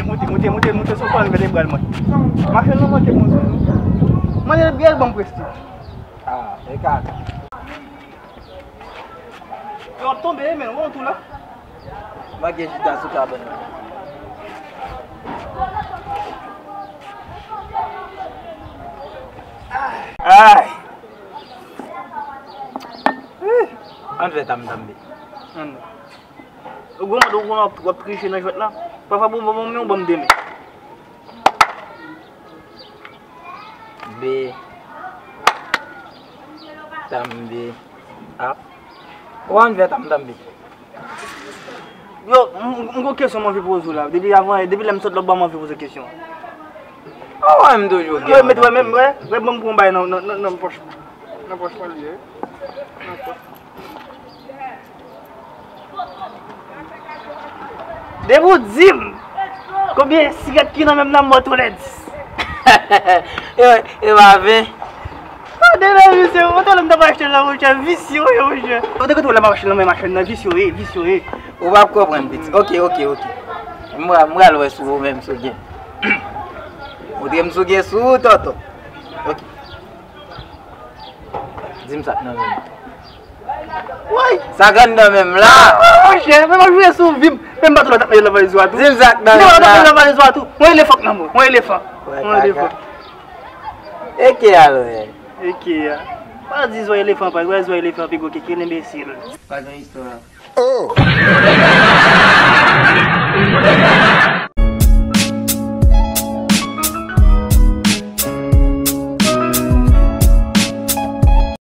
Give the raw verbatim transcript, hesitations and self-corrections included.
Moute, moute, moute, moute sou kòlòn vètebral mwen. Machann nan manke bon sou nou. Mande l byen l ban m prestij. Ah, e ka. Yo, w ap tonbe, men, w wè yon tou la. Manke chita sou kabann nan. Ay! Ih! Ann fè tam tam, bi. Ann. Ou konn, ou konn w ap, w ap triche nan jwèt la. Pafwa pou w ban mwen, ou ban m de men. Be. Tanbe. A. Ou ann fè tanbe. Yo, m, m gon kesyon m anvi poze w la. Depi avan, depi lè m sot la, ou pa m anvi poze kesyon. Ou wè m toujou gen. Wè, met wè menm, wè, wè, ban m pran bay nan, nan, nan, nan pòch mwen. Nan pòch mwen li ye. Nan pòch. Depi w di m konbyen sigarèt ki nan men m nan, m ba w tou lè dis. E, e pa ven. Tande la, misye, ou te lè m t ap achte l la, monchè, visye w ye, monchè. Ou te konn wè lè m ap achte l nan men machann nan, visye w ye, visye w ye. Ou p ap konprann, piti. Ok, ok, ok. M pral, m pral wè si w menm si w gen. Montre m si w gen sou ou, tonton. Ok. Di m sa k nan men m. Woy! Sa k anndan menm la? Monchè, men m ap jwe sou vi m. Men m pa tou la t ap mete nan valiz ou a tou. Di m sa k nan men m la. Nan valiz ou a tou. Yon elefan k nan men w. Yon elefan. Yon elefan. Eke a lwen. Eke a. Pa di zwa elefan pa, zwa elefan pi gwo ke, ke enbesil. Pa gen istwa. Oh!